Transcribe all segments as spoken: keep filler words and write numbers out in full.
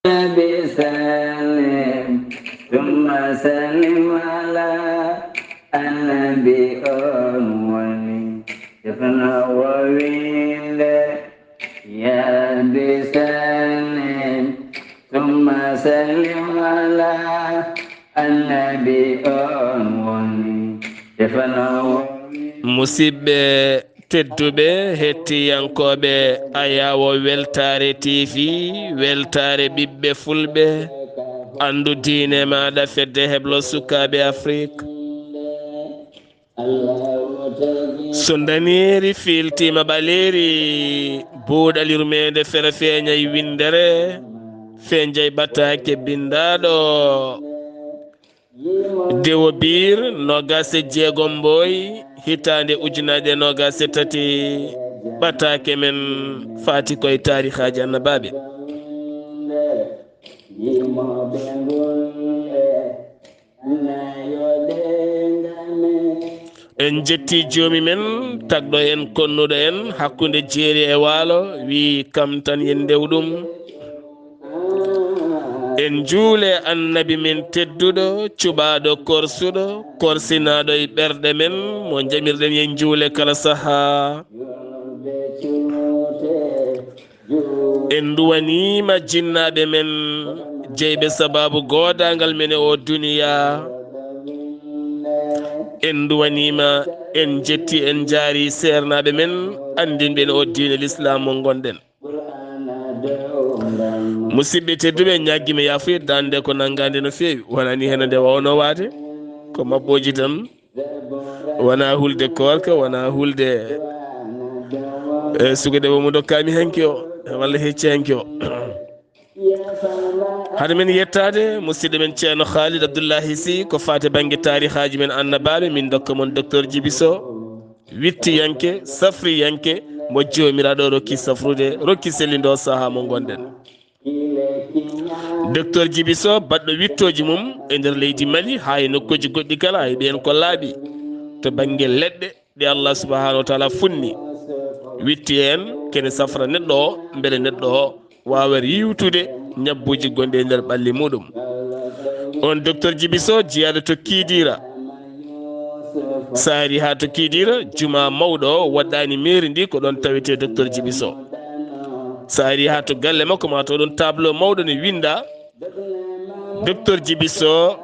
Nabi sallim, summa sallim ala annabi on woni. Defno wo winde, ya Rabbi sallim, summa sallim ala annabi on woni. Defno wo winde. Musidɓe tedduɓe, hettiyankooɓe Ayaawo Weltaare T V, weltaare ɓiɓɓe fulɓe, anndu diine maaɗa, fedde heblo sukaaɓe Afrik. So ndaneeri fiiltiima ɓaleeri, buuɗal yurmeende fere feeñay winndere, feeñay ɓataake binndaaɗo. Dewo Biir, noogaas e jeegom Mbooy, hitaande ujunaaje noogaas e tati, ɓataake men faati koye taarihaaji annabaaɓe. En njetti joomi men, tagɗo en, konnuɗo en hakkunde jeeri e waalo, wi'i kam tan yen ndew ɗum. En njuule annabi men tedduɗo, cuɓaaɗo korsuɗo, korsinaaɗo e ɓerɗe men, mo jamirɗen yen njuule kala sahaa. En nduwaniima jinnaaɓe men, jeyɓe sabaabu goodaangal men e oo duniyaa. En nduwaniima, en njetti, en njaari seernaaɓe men, anndinɓe en oo diine Lislaam mo ngonɗen. Musidɓe tedduɓe, ñaaggiima yaafuye, daande ko nanngaande no feewi. Wonaa ni heen nde waawno waade. Ko maɓɓooji tan. Wonaa hulde koorka, wonaa hulde, e, sugude mo ndokkaami hanki o, walla hecci hanki o. Hade men yettaade, musidɗo men Ceerno Khalid Abdullahi Sy, ko faati bannge taarihaaji men annabaaɓe, min ndokka mon Docteur Djiby Sow. Wittiyanke, safriyanke, mo Joomiraaɗo rokki safrude, rokki sellinde oo sahaa mo ngonɗen. Docteur Djiby Sow, baɗɗo wittooji mum e nder leydi Mali, haa e nokkuuji goɗɗi kala, haa e ɓeen ko laaɓi to bannge leɗɗe ɗe Allah subhanahu wa taala funni. Witti heen kene safra neɗɗo o, mbele neɗɗo o waawa riiwtude ñabbuuji gonɗi e nder ɓalli muɗum. On Docteur Djiby Sow, jiyaaɗo to Kidira. So a ari haa to Kidira, jumaa mawɗo o waɗɗaani meeri ndi, ko ɗoon tawetee Docteur Djiby Sow. So a ari haa to galle makko, ma taw ɗoon tableau mawɗo ne winndaa, Docteur Djiby Sow,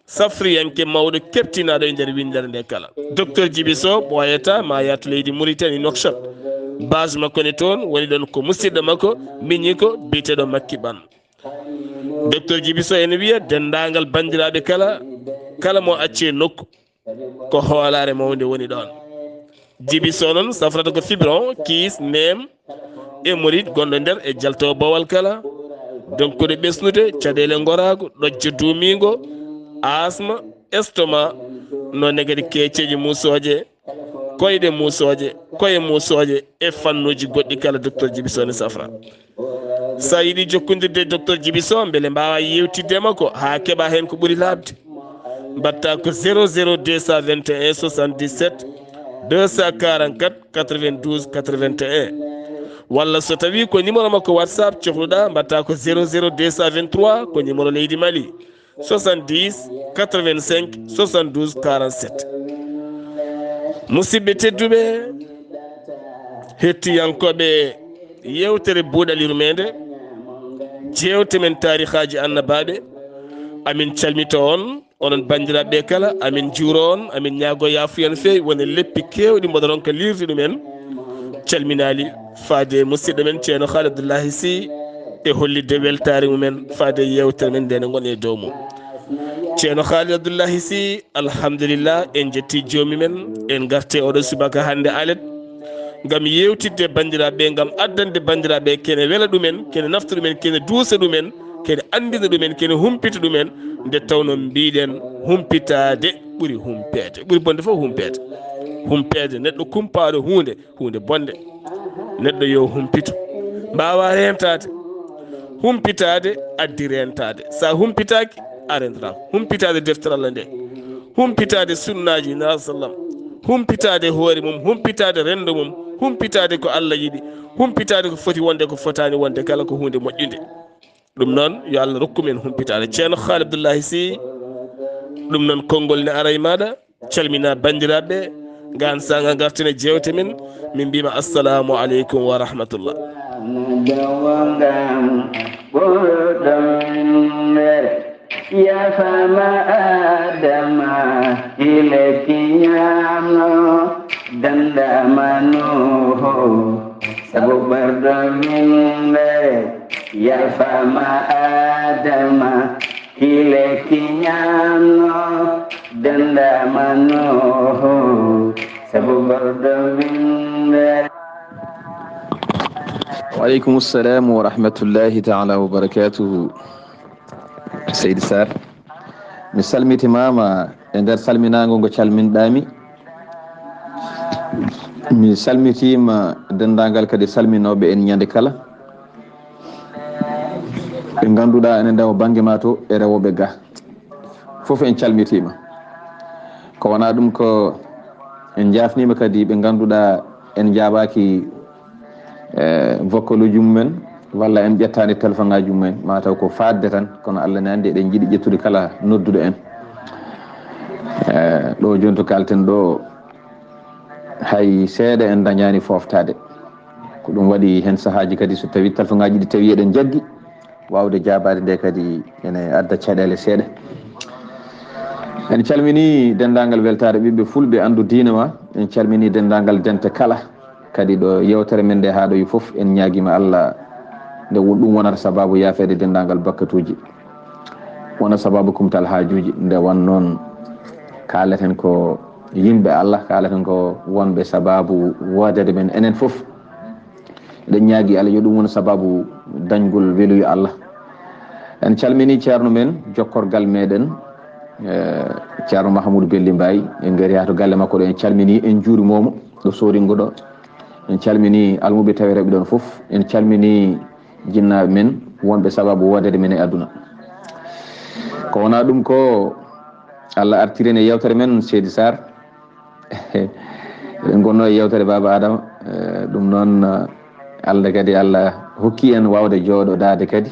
safriyanke mawɗo, keptinaaɗo e nder winndere nde kala. Docteur Djiby Sow ɓooyataa, ma yaah to leydi Mauritanie, Nouakchott. Base makko ne toon, woni ɗoon ko musidɗo makko, miñiiko, biyeteeɗo Makki Ɓan. Docteur Djiby Sow ene wiya denndaangal banndiraaɓe kala, kala mo acci e nokku, ko hoolaare mawnde woni ɗoon. Djiby Sow noon safrata ko fibrome, kiis, neem, hémorroïde gonɗo nder e jalto bowal kala, donkuɗo ɓesnude, caɗeele ngoraagu, ɗojjo duumiingo, asma, estomac, noon ne kadi keeceeje muusooje, koyɗe muusooje, koye muusooje e fannuuji goɗɗi kala, Docteur Djiby Sow ne safra. So a yiɗi jokkondirde e Docteur Djiby Sow, mbele mbaawaa yeewtidde e makko haa keɓaa heen ko ɓuri laaɓde, mbaɗtaa ko zéro zéro deux cent vingt et un soixante-dix-sept deux cent quarante-quatre quatre-vingt-douze quatre-vingt-un. Walla so tawii ko numéro makko WhatsApp cohluɗaa, mbaɗtaa ko zéro zéro deux cent vingt-trois, ko numéro leydi Mali, soixante-dix quatre-vingt-cinq soixante-douze quarante-sept. Musidɓe tedduɓe, hettiyankooɓe yeewtere Buuɗal Yurmeende, jeewte men taarihaaji annabaaɓe, amin calmita on, onon banndiraaɓe kala, amin njuuro on, amin ñaago yaafuya no feewi, won e leppi keewɗi mboɗo ronka liirde ɗumen. Calminaali faade e musidɗo men Ceerno Khalid Abdullahi Sy e hollitde weltaare mumen faade e yeewtere men nde, nde ngon e dow mum. Ceerno Khalid Abdullahi Sy, alhamdulillah, en njetti joomi men, en ngarte oɗo subaka hannde alet, ngam yeewtidde banndiraaɓe, ngam addande banndiraaɓe kene wela ɗumen, kene nafta ɗumen, kene duusa ɗumen, kene anndina ɗumen, kene humpita ɗumen, nde tawno mbiɗen humpitaade ɓuri humpeede, ɓuri bonde fof humpeede. Humpeede, neɗɗo kumpaaɗo huunde, huunde bonde. Neɗɗo yo humpito, mbaawa reentaade. Humpitaade addi reentaade. So a humpitaaki, a rentataako. Humpitaade deftere Allah nde, humpitaade sunnaaji Nulaaɗo sallam, humpitaade hoore mum, humpitaade renndo mum, humpitaade ko Allah yiɗi, humpitaade ko foti wonde, ko fotaani wonde, kala ko huunde moƴƴunde. Ɗum noon, yo Allah rokku men humpitaade. Ceerno Haali Abdullahi Sy, ɗum noon, konngol ne ara e maaɗa. Calmina banndiraaɓe, ngaan saanga ngarten e jeewte men, min mbiyma assalamu aleykum wa rahmatullah. Yafama Adama, ile kiñaano, dandama Nuuhu, sabu ɓerɗo windere. Yafama Adama, ile kiñaano, dandama Nuuhu, sabu ɓerɗo windere. Wa aleykum salam wa rahmatullahi taala wa barakatuhu. Seydi Sarr, mi salmitimaama e nder salminaango ngo calminɗaami. Mi salmitiima denndaangal kadi salminooɓe en ñande kala. Ɓe ngannduɗaa ene ndewa bannge ma to e rewooɓe ga. Fof en calmitiima. Ko wonaa ɗum ko en njaafniima kadi ɓe ngannduɗaa en njaabaaki e vokkaluuji mumen, walla en ƴettaani telefoŋaaji mumen, mataw ko faaɗde tan, kono Allah ne anndi eɗen njiɗi ƴettude kala nodduɗo en. E, ɗo jooni to kalten ɗo, hay seeɗa en dañaani fooftaade. Ko ɗum waɗi heen sahaaji kadi so tawi telefoŋaaji ɗi tawi eɗen njaggi, waawde jaabaade nde kadi ene adda caɗeele seeɗa. En calminii denndaangal weltaare ɓiɓɓe fulɓe anndu diine ma, en calminii denndaangal dente kala. Kadi ɗo yeewtere men nde haaɗoyi fof, en ñaagiima Allah nde won ɗum wonata sabaabu yaafeede denndaangal bakkatuuji, wona sabaabu kumtal haajuuji. Nde won noon kaaleten ko yimɓe Allah, kaaleten ko wonɓe sabaabu woodeede men enen fof. Eɗen ñaagi Allah yo ɗum won sabaabu dañgol weluyo Allah. En calminii ceerno men, jokkorgal meɗen, eh, ceerno Mahamoudou Belli Mbaye. En ngari haa to galle makko ɗo, en calminii, en njuurimooma ɗo Sooringo ɗo. En calminii almuɓe taweteeɓe ɗoon fof. En calminii jinnaaɓe men wonɓe sabaabu woodeede men e aduna. Ko wonaa ɗum ko Allah artiri en e yeewtere men, Seydi Sarr. Eɗen ngonnoo e yeewtere Baaba Adama. Eh, ɗum noon, eh, Allah kadi, Allah hokki en waawde jooɗodaade kadi,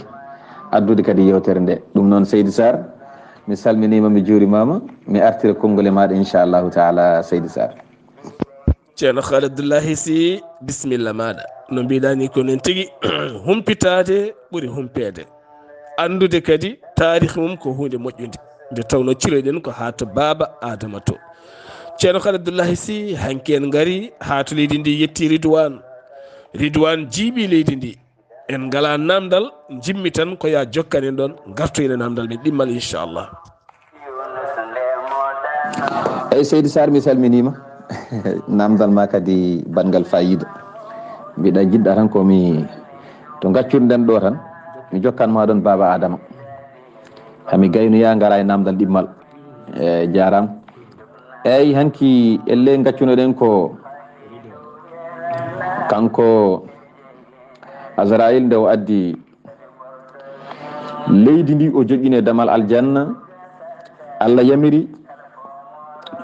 addude kadi yeewtere nde. Ɗum noon, Seydi Sarr, mi salminiima, mi juurimaama, mi artira konngol e maaɗa, inchallahu taala, Seydi Sarr. Ceerno Haali Abdullahi Sy, bisimilla maaɗa. No mbiɗa ni ko noon tigi, humpitaade ɓuri humpeede. Anndude kadi taarikh mum ko huunde moƴƴunde. Nde tawnoo ciloyɗen ko haa to Baaba Adama to. Ceerno Haali Abdullahi Sy, hanki en ngari haa to leydi ndi yetti Ridwaan. Ridwaan jiiɓi leydi ndi. En ngalaa naamndal, njimmi tan ko yaa jokkan en ɗoon, ngartoyen e naamndal men ɗimmal, inchallah. Eyi, Seydi Sarr, mi salminiima. Naamndal ma kadi banngal faayiida. Mbiɗa jiɗɗa tan ko mi to ngaccunɗen ɗo tan, mi jokkan ma ɗoon Baaba Adama. Hami gaynoyaa ngara e naamndal ɗimmal. E jaaraama. Eyi, hanki elle ngaccunoɗen ko kanko Azraayil nde o addi leydi ndi, o joƴƴini e damal aljanna. Allah yamiri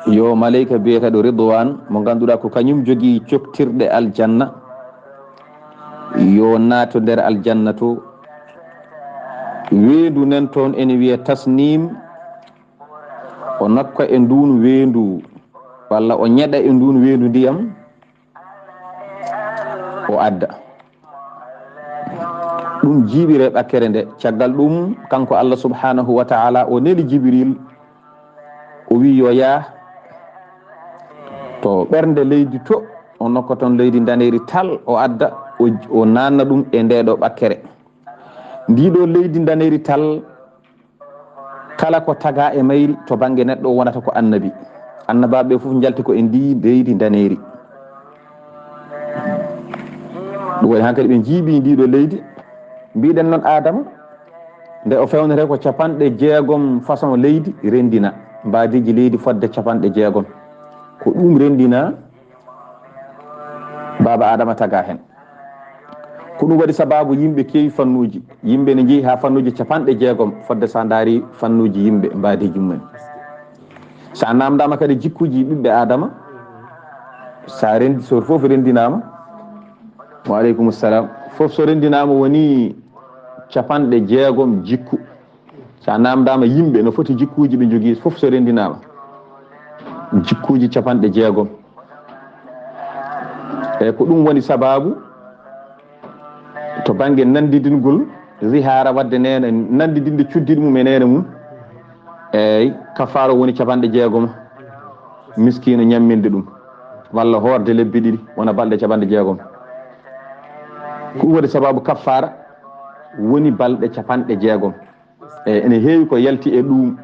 yo maleyka biyeteeɗo Ridwaan, mo ngannduɗaa ko kañum jogii coktirɗe aljanna, yo naato nder aljanna to. Weendu nen toon ene wiyee Tasnim, o nokka e nduun weendu, walla o ñeɗa e nduun weendu ndiyam, o adda. Ɗum jiiɓire ɓakkere nde. Caggal ɗum, kanko Allah subhanahu wa ta'ala o neli Jibril, o wi yo yah to ɓernde leydi to, o nokka toon leydi ndaneeri tal, o adda, o, o naanna ɗum e nde ɗo ɓakkere. Ndi ɗo leydi ndaneeri tal, kala ko taga e mayri to bannge neɗɗo wonata ko annabi. Annabaaɓe ɓe fof njalti ko e ndi leydi ndaneeri. Ɗum waɗi hankadi ɓe njiiɓi ndi ɗo leydi. Mbiɗen noon Adama, nde o fewnete ko capanɗe jeegom façon leydi rendina, mbaadiiji leydi fodde capanɗe jeegom. Ko ɗum rendina Baaba Adama taga heen. Ko ɗum waɗi sababu yimɓe keewi fannuuji. Yimɓe ne njehi haa fannuuji capanɗe jeegom, fodde so a ndaari fannuuji yimɓe, mbaadiiji mumen. So a naamndaama kadi jikkuuji ɓiɓɓe Adama, so a renndi, so fof renndinaama, wa aleykum salam, fof so renndinaama woni capanɗe jeegom jikku. So a naamndaama yimɓe no foti jikkuuji ɓe njogii fof, so renndinaama, jikkuuji capanɗe jeegom. Eeyi, ko ɗum woni sabaabu to bannge nanndidingol zihaara, waɗde neene, nanndidinde cuddiɗo mum e neene mum. Eeyi, kafaara woni capanɗe jeegom, miskiino ñamminde ɗum, walla hoorde lebbi ɗiɗi, wona balɗe capanɗe jeegom. Ko ɗum woni sabaabu kafaara woni balɗe capanɗe jeegom. E, ene heewi ko yalti e ɗum,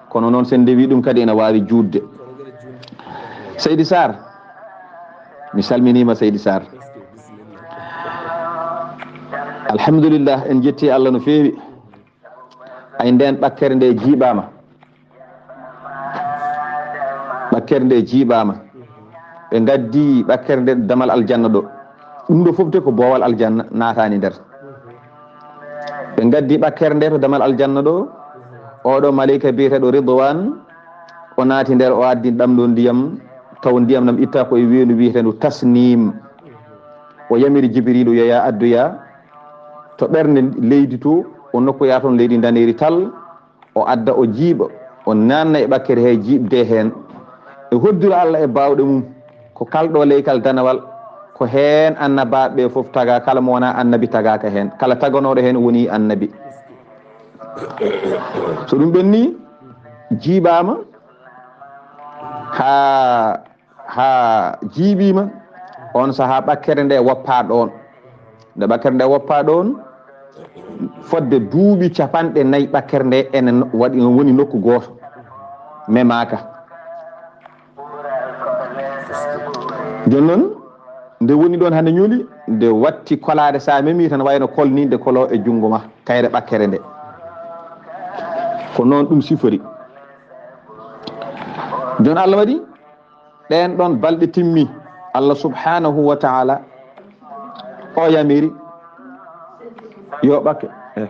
kono noon, so en ndewii ɗum kadi, ene waawi juutde. Seydi Sarr, mi salminiima, Seydi Sarr. Alhamdulillah, en njetti Allah no feewi. Ay, ndeen ɓakkere nde jiiɓaama. Ɓakkere nde jiiɓaama. Ɓe ngaddi ɓakkere nde damal aljanna ɗo. Ɗum ɗo fof de ko boowal aljanna naataani nder. Ɓe ngaddi ɓakkere nde to damal aljanna ɗo. Oɗo maleyka biyeteeɗo Ridwan, o naati nder, o addi ɗam ɗo ndiyam, taw ndiyam ɗam itta ko e weendu wiyeteedu Tasnim. O yamiri Jibriilu, yo yaa addoya to ɓernde leydi to, o nokkoya toon leydi ndaneeri tal, o adda, o jiiɓa, o naanna e ɓakkere he, jiiɓde heen e hoddira Allah e baawɗe mum. Ko kalɗo ley kal danawal, ko heen annabaaɓe ɓe fof tagaa, kala mo wonaa annabi tagaaka heen, kala taganooɗo heen woni annabi. So ɗum ɓenni, jiiɓaama haa haa jiiɓiima, oon sahaa ɓakkere nde woppaa ɗoon. Nde ɓakkere nde woppaa ɗoon, fodde duuɓi capanɗe nayi ɓakkere nde ene no-, waɗi, woni nokku gooto, memaaka. Jooni noon, nde woni ɗoon hannde ñuuli, nde watti kolaade, so a memii tan, wayno kol ni, nde koloo e junngo ma, kayre ɓakkere nde. Ko noon ɗum sifori. Jooni Allah waɗi, ɗeen ɗoon balɗe timmi, Allah subhanahu wa ta'ala o yamiri yo ɓakke-, eh.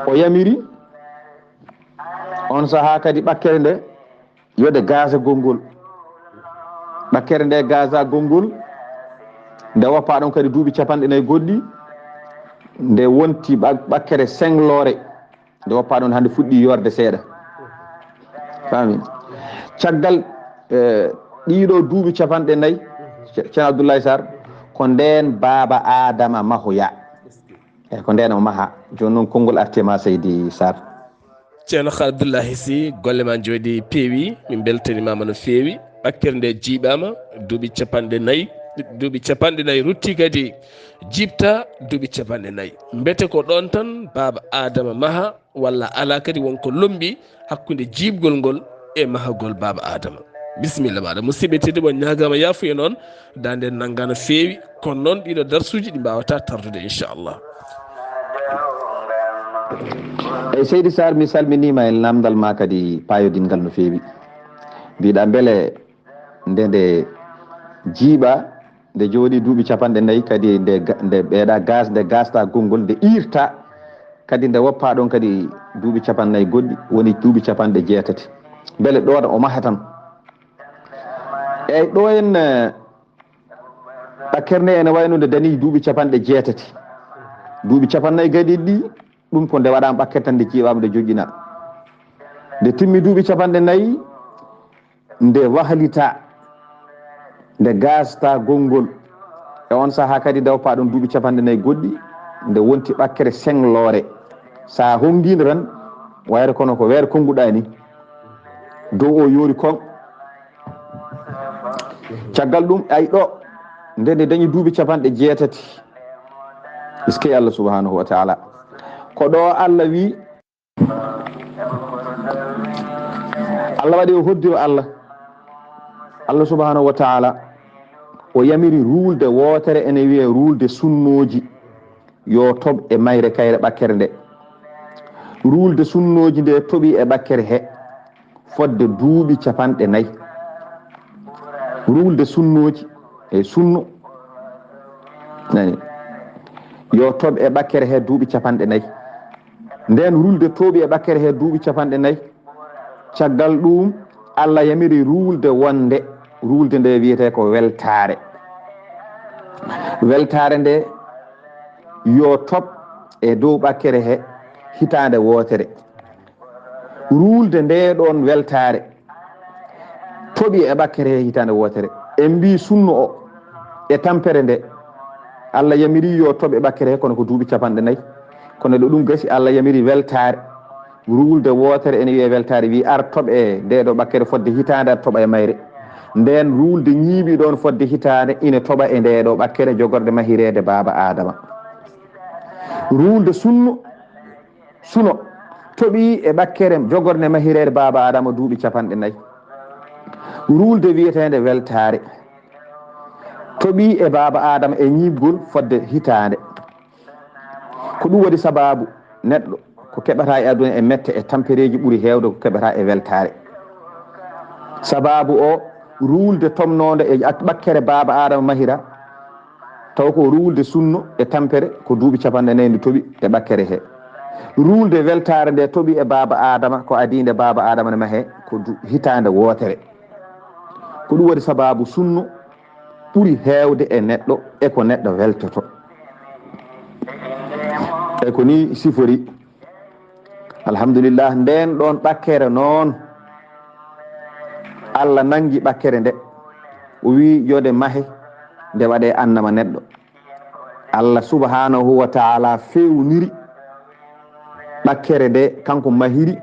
O yamiri on sahaa kadi ɓakkere nde yo nde gaasa gonngol. Ɓakkere nde gaasa gonngol, nde woppaa ɗoon kadi duuɓi capanɗe nayi goɗɗi, nde wonti ɓa-, ɓakkere sengloore. Nde woppaa ɗoon hannde fuɗɗii yoorde seeɗa. Faami? Caggal, eh, ɗiiɗo duuɓi capanɗe nayi, Ce-, Ceerno Abdoulaye Sarr, ko ndeen baaba Aadama mahoya. Eeyi, ko ndeen o maha. Jooni noon konngol artii e ma, Seydi Sarr. Ceerno Abdoulaye Sy, golle ma njooɗi peewi, min mbeltaniima ma no feewi. Ɓakkere nde jiiɓaama, duuɓi capanɗe nayi, duuɓi capanɗe nayi rutti kadi jiiɓta, duuɓi capanɗe nayi. Mbete ko ɗoon tan baaba Aadama maha, walla alaa kadi won ko lomɓi hakkunde jiiɓgol ngol e mahagol baaba Aadama? Bisimilla maaɗa, musidɓe tedduɓe, on ñaagaama yaafuya noon, daande nannga no feewi, kono noon ɗiɗo darsuuji ɗi mbaawataa tardude, inchallah. Eyi, Seydi Sarr, mi salminiima e naamndal ma kadi paayodinngal no feewi. Mbiɗa mbele nde nde jiiɓa, nde jooɗi duuɓi capanɗe nayi, kadi nde ga-, nde ɓeeɗa gas, nde gasta gonngol, nde iirta, kadi nde woppa ɗon kadi duuɓi capanɗe nayi goɗɗi, woni duuɓi capanɗe jeetati. Mbele ɗo o maha tan? Eyi, ɗo en, eh, ɓakkere nde ene wayno nde dañi duuɓi capanɗe jeetati. Duuɓi capanɗe nayi gaɗi ɗi, ɗum ko nde waɗaama ɓakkere tan, nde jiiɓaama, nde joƴƴina. Nde timmi duuɓi capanɗe nayi, nde wahlita, nde gasta gonngol. E on saha kadi, nde woppa ɗon duuɓi capanɗe nayi goɗɗi, nde wonti ɓakkere sengloore. Sa honngii nde tan, wayata kono ko weere konnguɗaa ni. Dow o yoori kon. Caggal ɗum, ay ɗo, nde nde dañi duuɓi capanɗe jeetati. Iskey Allah subhanahu wa ta'ala. Ko ɗo Allah wi, Allah waɗi o hoddi o Allah. Allah subhanahu wa ta'ala, o yamiri ruulde wootere, ene wiyee ruulde sunnooji, yo toɓ e mayre kayre ɓakkere nde. Ruulde sunnooji nde toɓi e ɓakkere he fodde duuɓi capanɗe nayi. Ruulde sunnooji e sunno. Nani? Yo toɓ e ɓakkere he duuɓi capanɗe nayi. Nden ruulde toɓi e ɓakkere he duuɓi capanɗe nayi. Caggal ɗum, Allah yamiri ruulde wonde, ruulde nde wiyetee ko weltaare. Weltaare nde yo toɓ e dow ɓakkere he hitaande wootere. Ruulde ndee ɗoon weltaare toɓi e ɓakkere he hitaande wootere. En mbii sunno o e tampere nde, Allah yamiri yo toɓ e ɓakkere he, kono ko duuɓi capanɗe nayi. Kono ɗo ɗum gasi, Allah yamiri weltaare. Ruulde wootere ene wiyee weltaare, wii ar toɓ e ndee ɗo ɓakkere fodde hitaande, ar toɓa e mayre. Ndeen ruulde ñiiɓi ɗoon fodde hitaande ine toɓa e ndee ɗo ɓakkere jogorɗe mahireede baaba Aadama. Ruulde sunno, suno, toɓi e ɓakkere jogorɗe mahireede baaba Aadama duuɓi capanɗe nayi. Ruulde wiyeteende weltaare, toɓi e baaba Aadama e ñiiɓgol fodde hitaande. Ko ɗum waɗi sabaabu neɗɗo ko keɓata e aduna e mette e tampereeji ɓuri heewde ko keɓata e weltaare. Sabaabu o, ruulde tomnoonde e ak-, ɓakkere baaba Aadama mahira, taw ko ruulde sunno e tampere ko duuɓi capanɗe nayi nde toɓi e ɓakkere he. Ruulde weltaare nde toɓi e baaba Aadama ko adii nde baaba Aadama ne mahee ko du-, hitaande wootere. Ko ɗum waɗi sabaabu sunno ɓuri heewde e neɗɗo e ko neɗɗo weltoto. E ko nii sifori. Alhamdulillah, ndeen ɗoon ɓakkere noon, Allah nanngi ɓakkere nde, o wii yo nde mahe, nde waɗee annama neɗɗo. Allah subhanahu wa ta'ala feewniri ɓakkere nde, kanko mahiri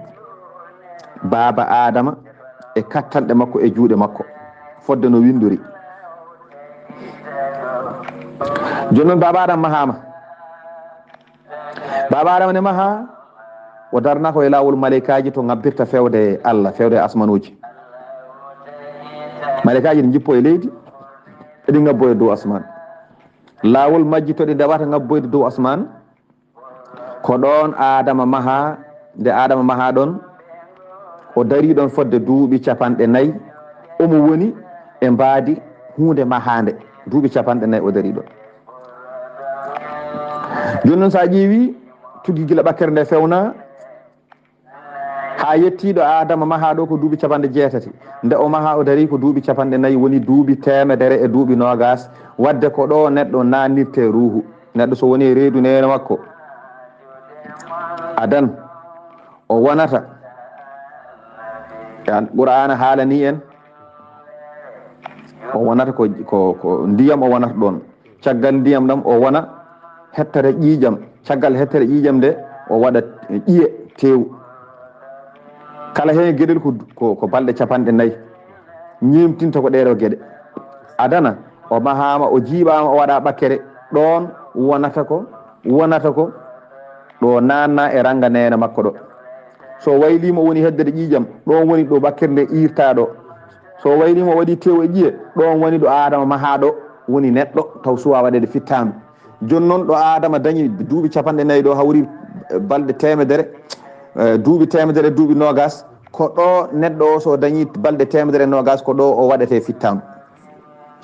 baaba Aadama e kattanɗe makko e juuɗe makko, fodde no winndori. Jooni noon, baaba Aadama mahaama. Baaba Aadama ne maha, o darna ko e laawol maleykaaji to ngabbirta fewde Allah, fewde asmanuuji. Maleykaaji ne njippo e leydi, eɗi ngabbo e dow asmaan. Laawol majji to ɗi ndewata ngabboyde dow asmaan, ko ɗoon Aadama maha, nde Aadama maha ɗoon, o darii ɗoon fodde duuɓi capanɗe nayi, omo woni e mbaadi huunde mahaande, duuɓi capanɗe nayi o darii ɗoon. Jooni noon, so a ƴeewi, tuggi gila ɓakkere nde fewna, haa yettii ɗo Aadama mahaa ɗo ko duuɓi capanɗe jeetati. Nde o mahaa o darii ko duuɓi capanɗe nayi, woni duuɓi teemedere e duuɓi noogaas. Waɗde ko ɗo neɗɗo naatnirtee ruuhu. Neɗɗo so woni e reedu neene makko, adan o wonata. Yan Qur'aana haalanii en, o wonata ko, ko, ko ndiyam o wonata ɗoon. Caggal ndiyam ɗam o wona hettere ƴiiƴam. Caggal hettere ƴiiƴam nde o waɗa ƴiye teewu. Kala heen geɗel ko, ko, ko balɗe capanɗe nayi. Ñeemtinta ko ɗee ɗoo geɗe. Adana, o mahaama, o jiiɓaama, o waɗa ɓakkere. Ɗoon wonata ko, wonata ko, ɗo naatna e rannga neene makko ɗo. So wayliima o woni heddere ƴiiƴam, ɗoon woni ɗo ɓakkere nde iirta ɗo. So wayliima o waɗi tew e ƴiye, ɗoon woni ɗo Aadama mahaa ɗo woni neɗɗo, taw suwaa waɗeede fittaandu. Jooni noon ɗo Aadama dañi duuɓi capanɗe nayi ɗo, hawri, eh, balɗe teemedere, eh, duuɓi teemedere, duuɓi noogaas, ko ɗo neɗɗo o so dañi balɗe teemedere e noogaas, ko ɗo o waɗetee fittaandu.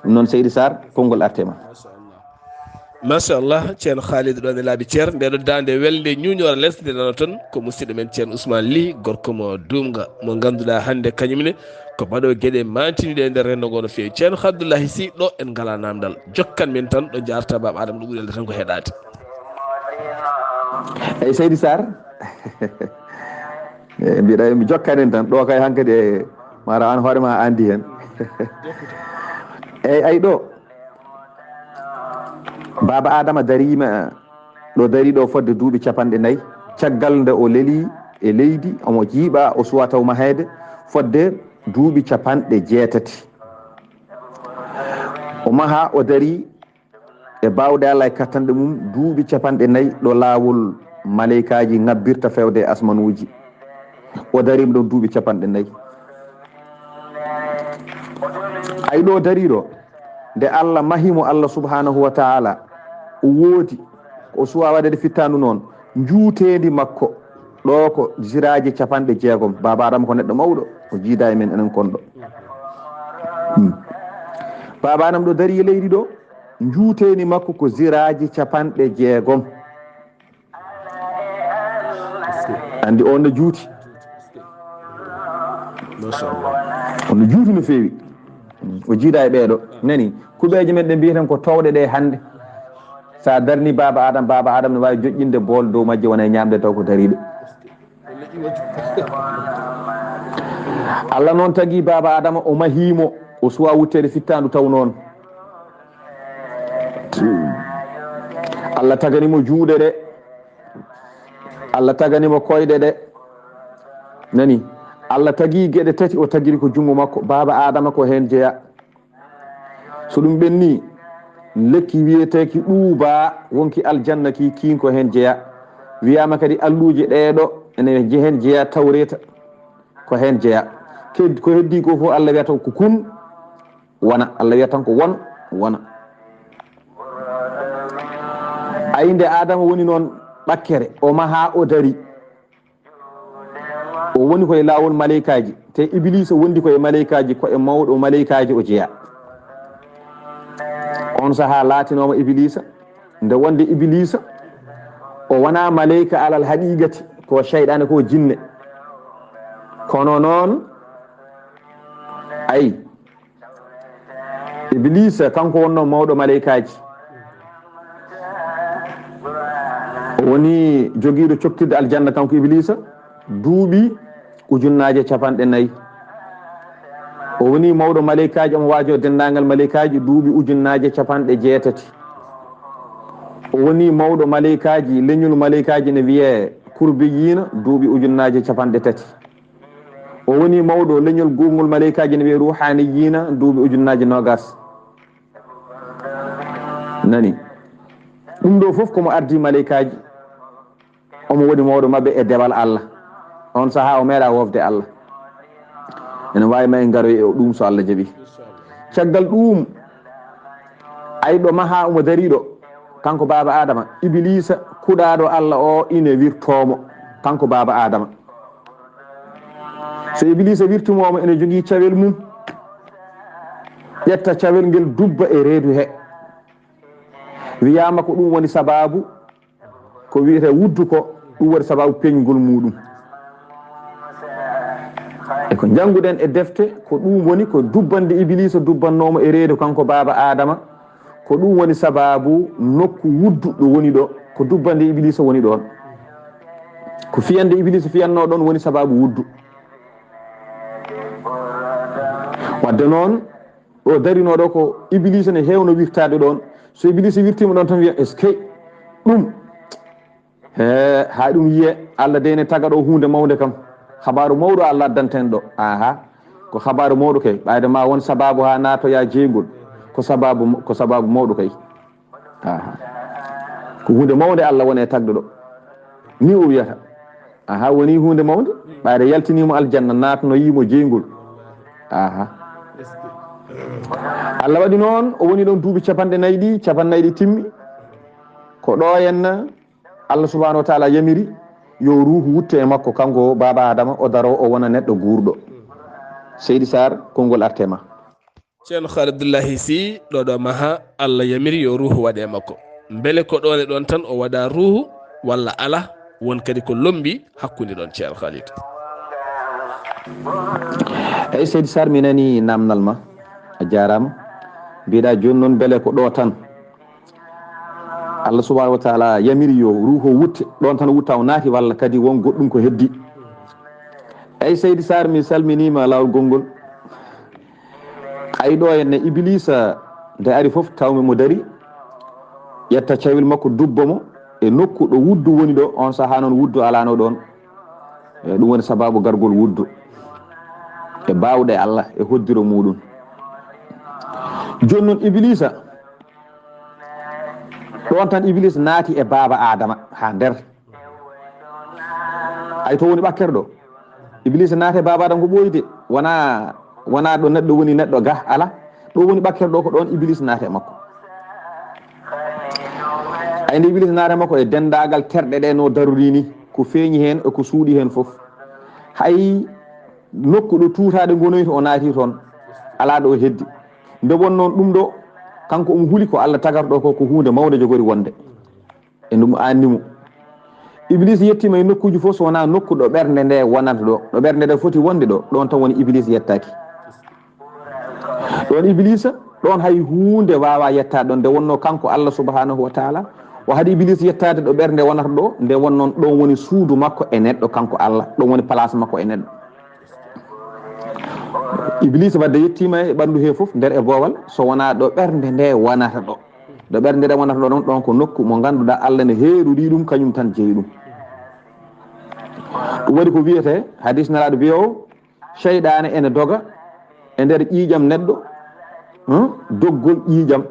Ɗum noon, Seydi Sarr, konngol arte ma. Machallah, Ceerno Khalid ɗon e laabi ceer, nde ɗo daande welde ñuñoore les nde nano ton, ko musidɗo men Ceerno Ousmane Ly, gorko mo Duumga, mo ngannduɗaa hannde kañum ne ko baɗo geɗe mantiniɗe e nder renndo ngo no feewi. Ceerno Abdoulahi Sy, ɗo en ngalaa naamndal. Jokkan min tan ɗo njaarta Baaba Adama, ɗo ɓuri welde tan ko heɗaade. Eyi, Seydi Sarr, e mbiɗa mi jokkan en tan, ɗo kay hankadi e mara an hoore ma a andi hen. Eyi, ay ɗo, Baaba Aadama dariima ɗo, darii ɗo fodde duuɓi capanɗe nayi, caggal nde o lelii e leydi, omo jiiɓaa, o suwaa taw maheede fodde duuɓi capanɗe jeetati. O mahaa, o darii e baawɗe Allah e kattanɗe mum duuɓi capanɗe nayi ɗo laawol maleykaaji ŋabbirta fewde e asmanuuji. O dariima ɗoon duuɓi capanɗe nayi. Ay ɗo dariiɗo, nde Allah mahi mo, Allah subhanahu wa ta'ala, o woodi, o suwaa waɗeede fittaandu noon, njuuteendi makko, ɗo ko ziraaji capanɗe jeegom. Baaba Adama ko neɗɗo mawɗo, o jiidaa e men enen kon ɗo. Hmm. Baaba Adama ɗo darii e leydi ɗo, njuuteendi makko ko ziraaji capanɗe jeegom. Anndi on no juuti. Machallah. On no juuti no feewi. O jiidaa e ɓeeɗo. Nani, kuɓeeje men ɗe mbiyeten ko toowɗe ɗe hannde. So a darni baaba Adama, baaba Adama ne waawi joƴƴinde bool dow majje, wona e ñaamde taw ko dariiɗo. Allah noon tagi baaba Adama, o mahii mo, o suwaa wutteede fittaandu taw noon. Allah tagani mo juuɗe ɗe, Allah tagani mo koyɗe ɗe. Nani? Allah tagi geɗe tati, o tagiri ko junngo makko. Baaba Adama ko heen jeyaa. So ɗum ɓenni, lekki wiyeteeki ɗuuba, wonki aljanna ki, kiin ko heen jeyaa. Wiyaama kadi alluuje ɗee ɗo ene je-, heen jeyaa, Tawreeta ko heen jeyaa. Ked-, ko heddii ko fof Allah wiyata ko kun, wona. Allah wiyata tan ko won, wona. Ay nde Adama woni noon ɓakkere, o mahaa, o dari. O woni ko e laawol maleykaaji, te Ibiliisa wondi ko e maleykaaji, ko e mawɗo maleykaaji o jeyaa. On sahaa laatinooma Ibiliisa, nde wonde Ibiliisa, o wonaa maleyka alal haqiiqati, ko seyɗaane, ko jinne. Kono noon, ay, Ibiliisa, kanko wonnoo mawɗo maleykaaji. O woni jogiiɗo coktirde aljanna, kanko Ibiliisa, duuɓi ujunnaaje capanɗe nayi. O woni mawɗo maleykaaji, omo waajoo denndaangal maleykaaji duuɓi ujunnaaje capanɗe jeetati. O woni mawɗo maleykaaji, leñol maleykaaji ne wiyee Kurbiyiina, duuɓi ujunnaaje capanɗe tati. O woni mawɗo leñol gurngol maleykaaji ne wiyee Ruuhaaniyiina, duuɓi ujunnaaje noogas. Nani? Ɗum ɗo fof ko mo ardii maleykaaji. Omo woni mawɗo maɓɓe e dewal Allah. On sahaa o meeɗaa woofde Allah. Ene waawi ma en ngaroy e ɗum so Allah jaɓi. Caggal ɗum, ay ɗo mahaa omo darii ɗo, kanko baaba Adama, Ibiliisa kuɗaaɗo Allah o ine wirtoo mo, kanko baaba Adama. So Ibiliisa wirtii mo, omo ene jogii cawel mum, ƴetta cawel ngel dubba e reedu he. Wiyaama ko ɗum woni sabaabu ko wiyetee wuddu ko, ɗum woni sabaabu peeñgol muuɗum. E ko njannguɗen e defte, ko ɗum woni ko dubbande Ibiliisa dubbannoo mo e reedu kanko baaba Adama, ko ɗum woni sabaabu nokku wuddu ɗo woni ɗo, ko dubbande Ibiliisa woni ɗoon. Ko fiyande Ibiliisa fiyannoo ɗoon woni sabaabu wuddu. Wadde noon, ɗo darinoo ɗo ko Ibiliisa ne heewno wirtaade ɗoon. So Ibiliisa wirtiima ɗoon tan wiya, "Eskey, ɗum, he, haa ɗum yiye, Allah dey ne taga ɗo huunde mawnde kam. Habaaru mawɗo Allah addanta en ɗo." Aha, ko habaaru mawɗo kay. Ɓayde ma won sabaabu haa naatoyaa jeyngol. Ko sabaabu, ko sabaabu mawɗo kay. Aha. Ko huunde mawnde Allah woni e tagɗo ɗo. Ni o wiyata. Aha, woni huunde mawnde. Ɓayde yaltiniimo aljanna, naatnoyiimo jeyngol. Aha. Allah waɗi noon, o woni ɗon duuɓi capanɗe nayi ɗi, capanɗe nayi ɗi timmi. Ko ɗo henna Allah subhanahu wa taala yamiri yo ruuhu wutto e makko, kanko baaba Adama, o daro, o wona neɗɗo guurɗo. Seydi Sarr, konngol arte ma. Ceerno Khalid Abdullahi Sy, ɗo ɗo maha, Allah yamiri yo ruuhu waɗe e makko. Mbele ko ɗon e ɗon tan o waɗa ruuhu, walla ala, won kadi ko lombi hakkunde ɗon, Ceerno Khalid? Eyi, Seydi Sarr, mi nani namnal ma. A jaaraama. Mbiɗa jooni noon, mbele ko ɗo tan Allah subhanahu wa taala yamiri yo ruuhu o wutte, ɗon tan wutta o naati, walla kadi won goɗɗum ko heddi? Eyi, Seydi Sarr, mi salminiima laawol gonngol. Ay ɗo henne Ibiliisa nde ari fof tawmi mo dari, ƴetta cawel makko dubba mo e nokku ɗo wuddu woni ɗo, on sahaa noon wuddu alaano ɗoon. E ɗum woni sabaabu gargol wuddu e baawɗe Allah e hoddiro muuɗum. Jooni noon Ibiliisa, ɗoon tan Ibiliisa naati e baaba Adama haa nder. Ay to woni ɓakkere ɗo. Ibiliisa naati e baaba Adama ko ɓooyi de. Wona, wona ɗo neɗɗo woni neɗɗo ga, ala. Ɗo woni ɓakkere ɗo ko ɗoon Ibiliisa naati e makko. Ay nde Ibiliisa naati e makko e denndaagal terɗe ɗe no darori ni, ko feeñi heen e ko suuɗi heen fof. Hay nokku ɗo tuutaaɗe ngonoyta o naati toon, alaa ɗo o heddi. Nde won noon ɗum ɗo, kanko omo huli ko Allah tagarɗo ko, ko huunde mawnde jogori wonde. E ɗum anni mo. Ibliisa yettiima e nokkuuji fof, so wonaa nokku ɗo ɓernde nde wonata ɗo, ɗo ɓernde nde foti wonde ɗo, ɗoon tan woni Ibliisa yettaaki. Ɗon Iblisa, ɗon hay huunde waawaa yettaade ɗon. Nde wonnoo kanko Allah subhanahu wa taala, o haɗi Iblisa yettaade ɗo ɓernde wonata ɗo, nde wonnoon ɗon woni suudu makko e neɗɗo kanko Allah, ɗon woni place makko e neɗɗo. Iblisa wadde yettiima e ɓanndu hee fof, nder e boowal, so wonaa ɗo ɓernde nde wonata ɗo. Ɗo ɓernde nde wonata ɗo ɗon, ɗon ko nokku mo ngannduɗaa Allah ne heerori ɗum, kañum tan jeyi ɗum. Ɗum waɗi ko wiyetee, hadis Nelaaɗo biyo, seyɗaane ene doga e nder ƴiiƴam neɗɗo, hmm? Doggol ƴiiƴam.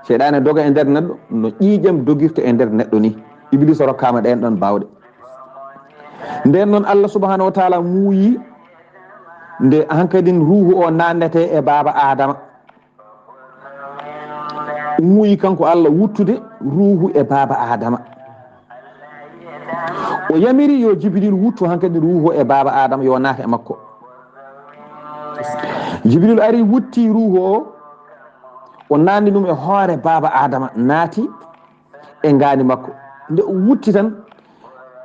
Seyɗaane doga e nder neɗɗo, no ƴiiƴam dogirta e nder neɗɗo ni. Iblisa rokkaama ɗeen ɗon baawɗe. Nden noon Allah subhanahu wa taala muuyi nde hankadin ruuhu o naannete e baaba Adama. Muuyi kanko Allah wuttude ruuhu e baaba Adama. O yamiri yo Jibril wuttu hankadi ruuhu e baaba Adama yo naata e makko. Jibril ari wutti ruuhu o, o naanni ɗum e hoore baaba Adama, naati e ngaandi makko. Nde o wutti tan,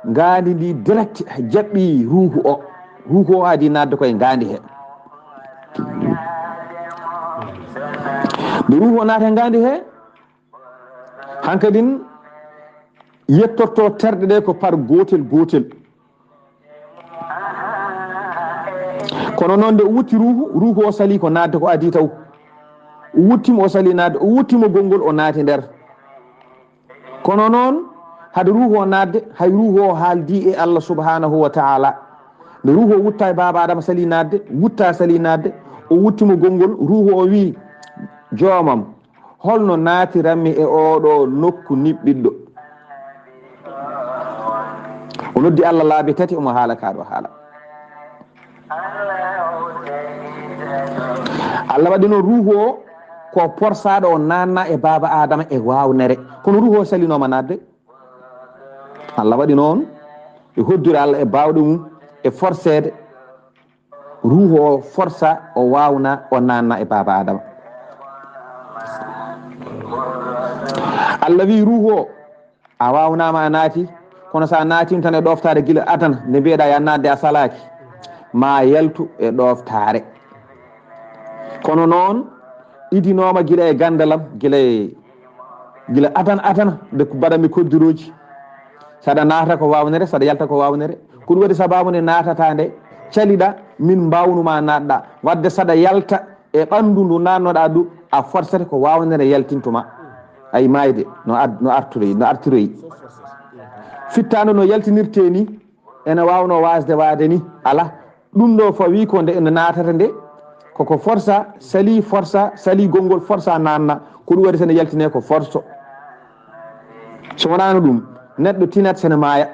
ngaandi ndi direct jaɓɓi ruuhu o. Ruuhu o adi naatde koye ngaandi he. Nde ruuhu o naata e ngaandi he, hankadin yettorto terɗe ɗe ko par gootel gootel. Kono noon nde o wutti ruuhu, ruuhu o sali ko naatde ko adi taw. O wuttimo o sali naatde, o wuttimo gonngol o naati nder. Kono noon, hade ruuhu o naatde, hay ruuhu o haaldi e Allah subhanahu wa taala. Nde ruuhu o wutta e baaba Adama sali naatde, wutta sali naatde, o wuttimo gonngol, ruuhu o wii, "Joomam, holno naatiranmi e oɗo nokku niɓɓiɗɗo?" O noddi Allah laabi tati, omo haala ka ɗo haala. Allah waɗi noon ruuhu o ko porsaaɗo o naanna e baaba Adama e waawnere. Kono ruuhu o salinooma naatde. Allah waɗi noon e hoddure Allah e baawɗe mum e forseede. Ruuhu o forsa o waawna o naanna e baaba Adama. Allah wi ruuhu o, "A waawnaama a naati, kono so a naatiima tan e ɗooftaare gila adana, nde mbiyeɗaa ya naatde a salaaki, ma yaltu e ɗooftaare." Kono noon, idinooma gila e ganndalam, gila e, gila adana adana, nde ko mbaɗanmi koddirooji. Saɗa naata ko waawnere, saɗa yalta ko waawnere. Ko ɗum waɗi sababu nde naatata nde, caliɗa, min mbaawnuma naatɗa. Wadde saɗa yalta e ɓanndu ndu naatnoɗaa ndu, a forcete ko waawnere yaltintuma. Ay maayde, no ad-, no arturoyi, no arturoyi. Fittaandu no yaltinirtee ni, ene waawnoo waasde waade ni, ala. Ɗum ɗo fawi ko nde ene naatata nde, koko forsa, sali forsa, sali gonngol forsa naanna. Ko ɗum waɗi sene yaltinee ko forso. So wonaano ɗum, neɗɗo tinat sene maaya.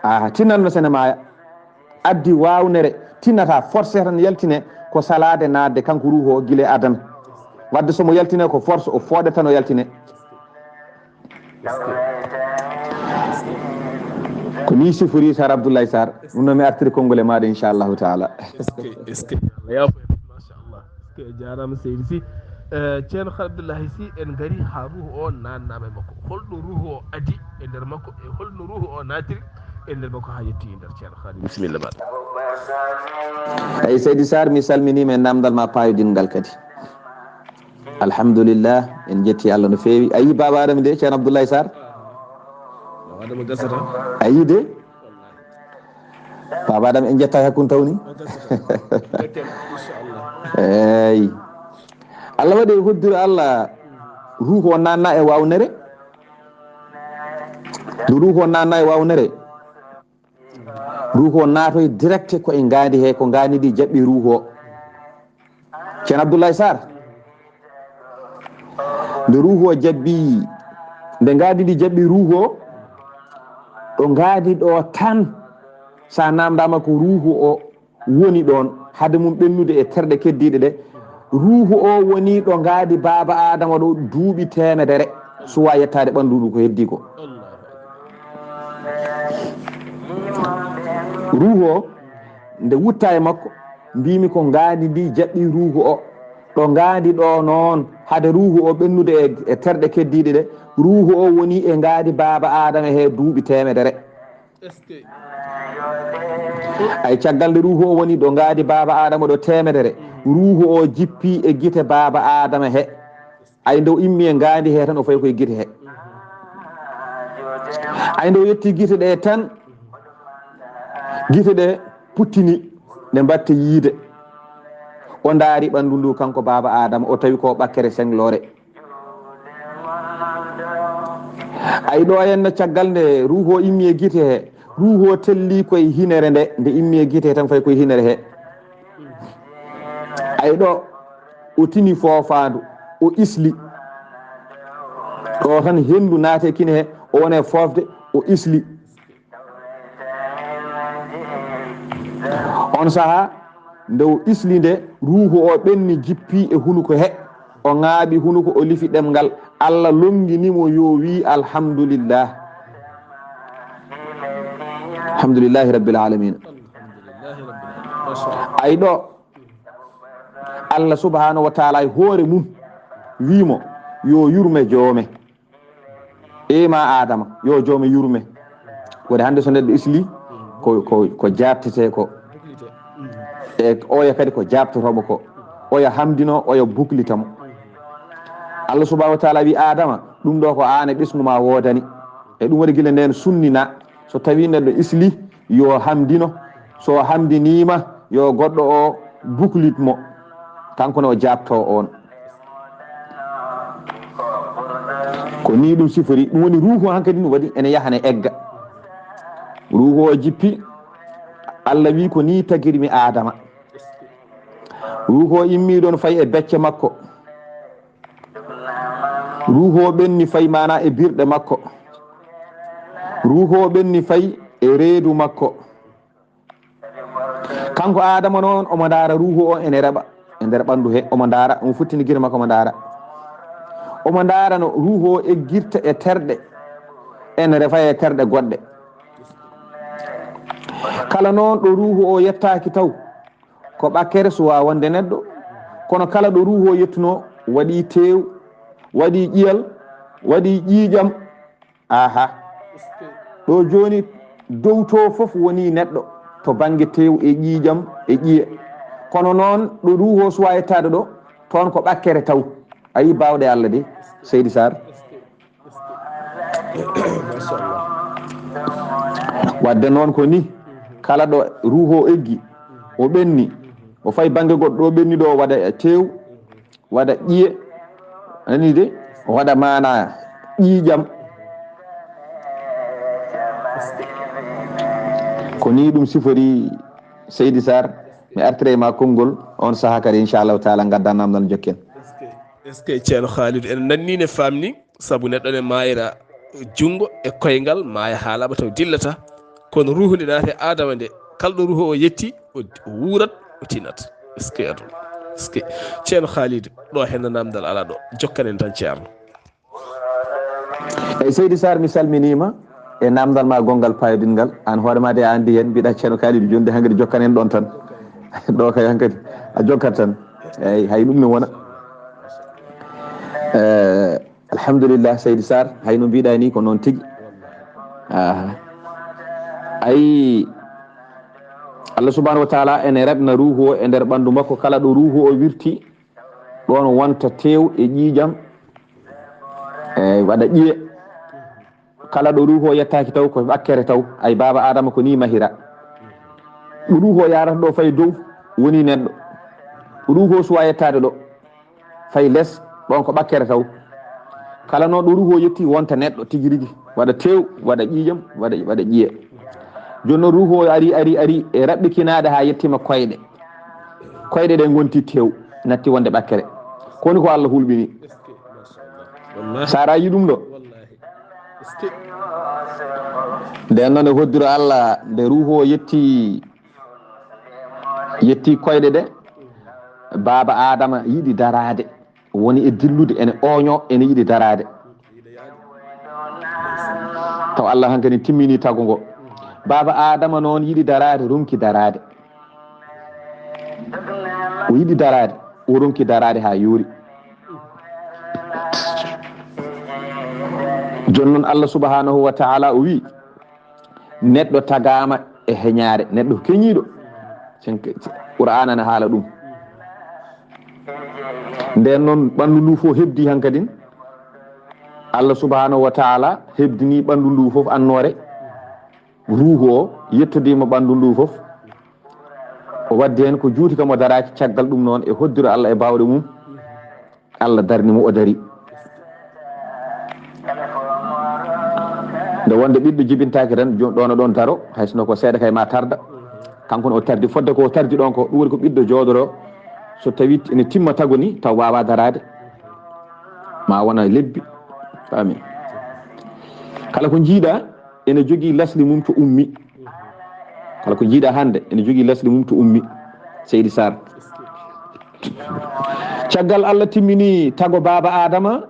Aha, tinanno sene maaya. Addi waawnere, tinata forse tan yaltine, ko salaade naatde kanko ruuhu o gila e adana. Wadde so mo yaltine ko force, o fooɗe tan o yaltine. Ko ni sifori Sar Abdoulaye Sar, ɗum noon mi artiri konngol e maaɗa inchallahu taala. Est-ce que, est-ce que, Allah yaafo en, machallah. Est-ce que, jaaraama seydi si. Eh, Ceerno Abdoulaye si en ngari haa ruuhu o naannaama e makko. Holɗo ruuhu o adi e nder makko e holno ruuhu o naatiri e nder makko haa yetti e nder Ceerno Khadim. Bisimilla ma. Eyi, Seydi Sarr, mi salminiima e namdal ma paayodingal kadi. Alhamdulillah, en jetti Allah no feewi. A yii Baaba Adama de, Ceerno Abdoulaye Sarr? Baaba Adama gasata. A yii de? Baaba Adama en jetta hakkun tawni? Gasata. Betten, inchallah. Eyi. Allah waɗi e hoddiro Allah ruuhu o naanna e waawnere. Ndu ruuhu o naanna e waawnere. Ruuhu o naatoy direct ko e ngaandi he, ko ngaandi ndi jaɓɓi ruuhu o. Ceerno Abdoulaye Sarr, nde ruuhu o jaɓɓi, nde ngaandi ndi jaɓɓi ruuhu o, ɗo ngaandi ɗo tan, sa namdama ko ruuhu o woni ɗon, hade mum ɓennude e terɗe keddiiɗe ɗe, ruuhu o woni ɗo ngaandi baaba Adama ɗo duuɓi teemedere, suwa yettaade ɓanndu ndu ko heddii ko. Ruuhu o, nde wutta e makko, mbimi ko ngaandi ndi jaɓɓi ruuhu o. Ɗo ngaandi ɗo noon, hade ruuhu o ɓennude e, e terɗe keddiiɗe ɗe, ruuhu o woni e ngaandi baaba Adama he duuɓi teemedere. Est-ce que? Ay, caggal nde ruuhu o woni ɗo ngaandi baaba Adama ɗo teemedere, ruuhu o jippi e gite baaba Aadama he. Ay nde o immi e ngaandi he tan, o fayi koye gite he. Ay nde o yetti gite ɗe tan, gite ɗe puttini, ɗe mbatte yiide. O ndaari ɓanndu ndu kanko baaba Aadama, o tawi ko ɓakkere senglore. Ay ɗo henna caggal nde ruuhu o immi e gite he, ruuhu o telli koye hinere nde, nde immi e gite he tan fayi koye hinere he. Ay ɗo o tini foofaandu, o isli. Ɗo tan henndu naati e kine he, o woni e foofde, o isli. On saha nde o isli nde, ruuhu o ɓenni jippi e hunuko he, o ŋaaɓi hunuko, o lifi ɗemngal. Allah longini mo yo wii alhamdulillah. Alhamdulillahi rabbil alamin. Ay ɗo Allah subhanahu wa taala e hoore mum wii mo yo yurme joome. E ma Adama, yo joome yurme. Woni hannde so neɗɗo isli, ko, ko, ko jaabtete ko. E oya kadi ko jaabtotoomo ko. Oya hamdino, oya buklita mo. Allah subhanahu wa taala wi Adama, ɗum ɗo ko aan e ɓesngu ma woodani. E ɗum waɗi gila ndeen sunnina, so tawi neɗɗo isli, yo hamdino. So hamdiniima, yo goɗɗo o buklit mo. Kanko ne o jaabtoo on. Ko ni ɗum sifori, ɗum woni ruuhu hankadi no waɗi ene yaha ne egga. Ruuhu o jippi, Allah wi ko ni tagirmi Adama. Ruuhu o immi ɗon fayi e becce makko. Ruuhu o ɓenni fayi mana e birɗe makko. Ruuhu o ɓenni fayi e reedu makko. Kanko Adama noon, omo ndaara ruuhu o ene reɓa e nder ɓanndu he, omo ndaara, omo futtini gite makko, omo ndaara. Omo ndaara no ruuhu o eggirta e terɗe, ene refa e terɗe goɗɗe. Kala noon ɗo ruuhu o yettaaki taw, ko ɓakkere suwa wonde neɗɗo, kono kala ɗo ruuhu o yettuno, waɗi teew, waɗi ƴiyal, waɗi ƴiiƴam, Aha. Ɗo jooni dow to fof woni neɗɗo to bannge tew e ƴiiƴam e ƴiye. Kono noon ɗo ruuhu o suwa yettaade ɗo, toon ko ɓakkere taw. A yii baawɗe Allah de, Seydi Sarr. Wadde noon ko ni, kala ɗo ruuhu o eggi, o ɓenni, o fayi bannge goɗɗo ɗo ɓenni ɗo o waɗa tew, waɗa ƴiye, nani de, waɗa maana ƴiiƴam. Ko ni ɗum sifori Seydi Sarr, mi artira e ma konngol, on saha kadi inchallahu taala ngadda namdal jokken. Est-ce que, est-ce que Ceerno Khalidou ene nanni ne famni? Sabu neɗɗo ne maayra junngo e koyngal, maaya haa laaɓa taw dillata. Kono ruuhu nde naati e Adama nde, kala ɗo ruuhu o yetti, o, o wuurat, o tinat. Est-ce que aduna? Est-ce que Ceerno Khalidou, ɗo henna namdal ala ɗo. Jokkanen tan Ceerno. Eyi Seydi Sarr, mi salminiima e namdal ma gonngal payodingal. Aan hoore ma de a anndi heen, mbiɗa Ceerno Khalidou, jooni de hankadi jokkanen ɗoon tan. Ɗo kay hankadi a jokkat tan. Eyi, hay ɗum ne wona. Eh, Alhamdulillah, Seydi Sarr, hay no mbiɗa ni ko noon tigi. Aha. Ayi, Allah subhanahu wa taala ene raɓna ruuhu o e nder ɓanndu makko, kala ɗo ruuhu o wirti, ɗoon wonta tew e ƴiiƴam, e waɗa ƴiye. Kala ɗo ruuhu o yettaaki taw, ko ɓakkere taw, ay baaba Adama ko ni mahira. Ɗo ruuhu o yarata ɗo fayi dow, woni neɗɗo. Ɗo ruuhu o suwa yettaade ɗo. Fay les, ɗon ko ɓakkere taw. Kala noon ɗo ruuhu o yetti wonta neɗɗo tigi rigi, waɗa tew, waɗa ƴiiƴam, waɗa, waɗa ƴiye. Jooni noon ruuhu o ari, ari, ari e raɓɓikinaade haa yettima koyɗe. Koyɗe ɗe ngonti tew, natti wonde ɓakkere. Ko woni ko Allah hulɓini. Sara yi ɗum ɗo. Nden noon e hoddiro Allah, nde ruuhu o yetti, yetti koyɗe ɗe, baaba Adama yiɗi daraade. Woni e dillude, ene ooño, ene yiɗi daraade. Taw Allah hankadi timmini tago ngo. Baaba Adama noon yiɗi daraade, ronki daraade. O yiɗi daraade, o ronki daraade haa yoori. Jooni noon Allah subhanahu wa taala o wi, neɗɗo tagaama e heñaare, neɗɗo keñiiɗo. Sen-, Qur'aana ne haala ɗum. Nden noon ɓanndu ndu fof heɓdi hankadin. Allah subhanahu wa taala heɓdini ɓanndu ndu fof annoore. Ruuhu o yettodiima ɓanndu ndu fof. O waddi heen ko juuti kam o daraaki, caggal ɗum noon e hoddiro Allah e baawɗe mum, Allah darni mo o dari. Nde wonde ɓiɗɗo jibintaaki tan, jo-, ɗoon e ɗoon daro, hay sinno ko seeɗa kay ma tarda. Kanko ne o tardi, fodde ko o tardi ɗoon ko, ɗum woni ko ɓiɗɗo jooɗoro, so tawi ene timma tago ni, taw waawa daraade. Ma wona lebbi. Amin. Kala ko njiiɗa ene jogii lasli mum to ummi. Kala ko njiiɗa hannde ene jogii lasli mum to ummi. Seydi Sarr. Caggal Allah timmini tago baaba Adama,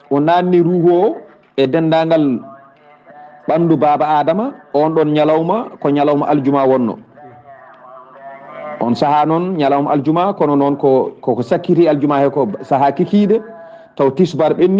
o naanni ruuhu o e denndaangal ɓanndu baaba Adama, oon ɗoon ñalawma ko ñalawma aljuma wonno. On sahaa noon ñalawma aljuma, kono noon ko, ko, ko sakkiti aljuma he ko sahaa kikiiɗe, taw tisbar ɓenni,